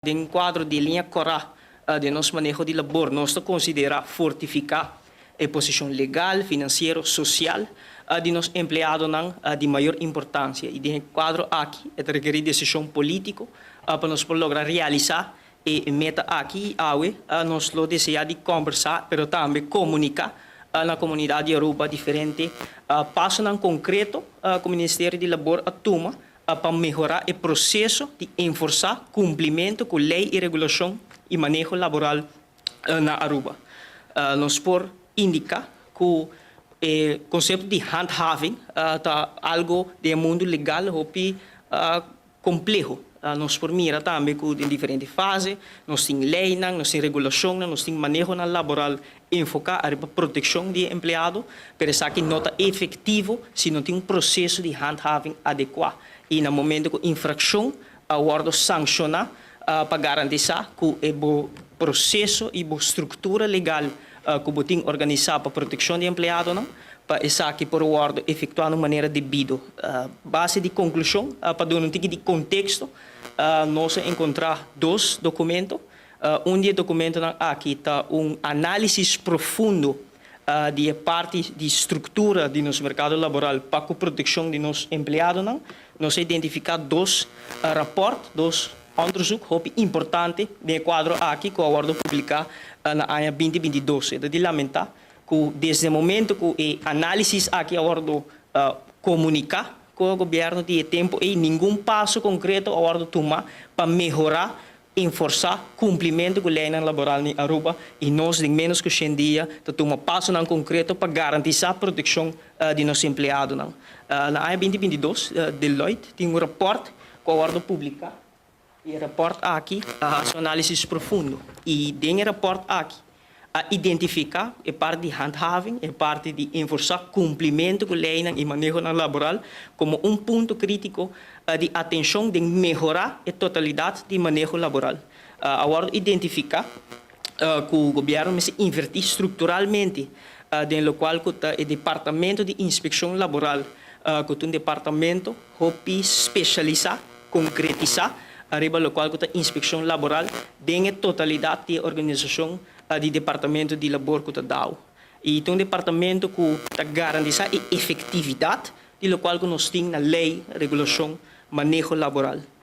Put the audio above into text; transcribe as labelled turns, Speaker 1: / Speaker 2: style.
Speaker 1: Den kuadro di liña kòrá di nos maneho di labor, nos ta konsiderá fortifiká e posishon legal, finansiero, sosial di nos empleadonan di mayor importansia. I den e kuadro aki e ta rekerí desishon polítiko pa nos por logra realisá e meta aki. I awe nos lo deseá di kòmbersá pero tambe komuniká na komunidat di Aruba diferente pasonan konkreto ku Ministerio di Labor a tuma pa mehorá e proseso di enforsá kumplimentu ku lei i regulashon i maneho laboral na Aruba. Nos por indiká ku e konsepto di handhaving ta algu den e mundu legal hopi kompleho. Nos por mira tambe ku den diferente fase nos tin leinan, nos tin regulashonnan, nos tin manehonan laboral enfoká ariba protekshon di e empleado, pero esaki no ta efektivo si no tin un proseso di handhaving adekuá i na momento ku infrakshon a wòrdu sankshoná pa garantisá ku e bo proseso i bo struktura legal ku bo tin organisá pa protekshon di empleadonan pa esaki por wòrdu efektuá na un manera debido. Base di konklushon, pa duna un tiki di konteksto, nos a enkontrá dos dokumento. Un di e dokumentonan aki ta un análisis profundo di e parti di struktura di nos merkado laboral pa ku protekshon di nos empleadonan. Nos a identifiká dos rapòrt, dos onderzoek hopi importante den e kuadro aki ku a wòrdu publiká na aña 2022. E ta di lamentá ku desde e momento ku e análisis aki a wòrdu komuniká ku e gobièrnu di e tempu ei, ningun paso konkreto a wòrdu tumá pa mehorá, enforsá kumplimentu ku leinan laboral ni Aruba, i nos den ménos ku 100 dia ta tuma pasonan konkreto pa garantisá protekshon di nos empleadonan. Na aña 2022 Deloitte tin un rapòrt ku a wòrdu publiká, i e rapòrt aki a hasi un análisis profundo, i den e rapòrt aki a identifiká e parti di handhaving, e parti di enforsá kumplimentu ku leinan i manehonan laboral komo un punto krítiko di atenshon den mehorá e totalidat di maneho laboral. A wòrdu identifiká ku gobièrnu mester invertí strukturalmente den lokual ku ta e departamento di inspekshon laboral, ku ta un departamento hopi spesialisá, konkretisá ariba lokual ku ta inspekshon laboral den e totalidat di e organisashon di departamento di labor ku ta dao. I ta un departamento ku ta garantisá e efektividat di lokual ku nos tin na lei, regulashon, maneho laboral.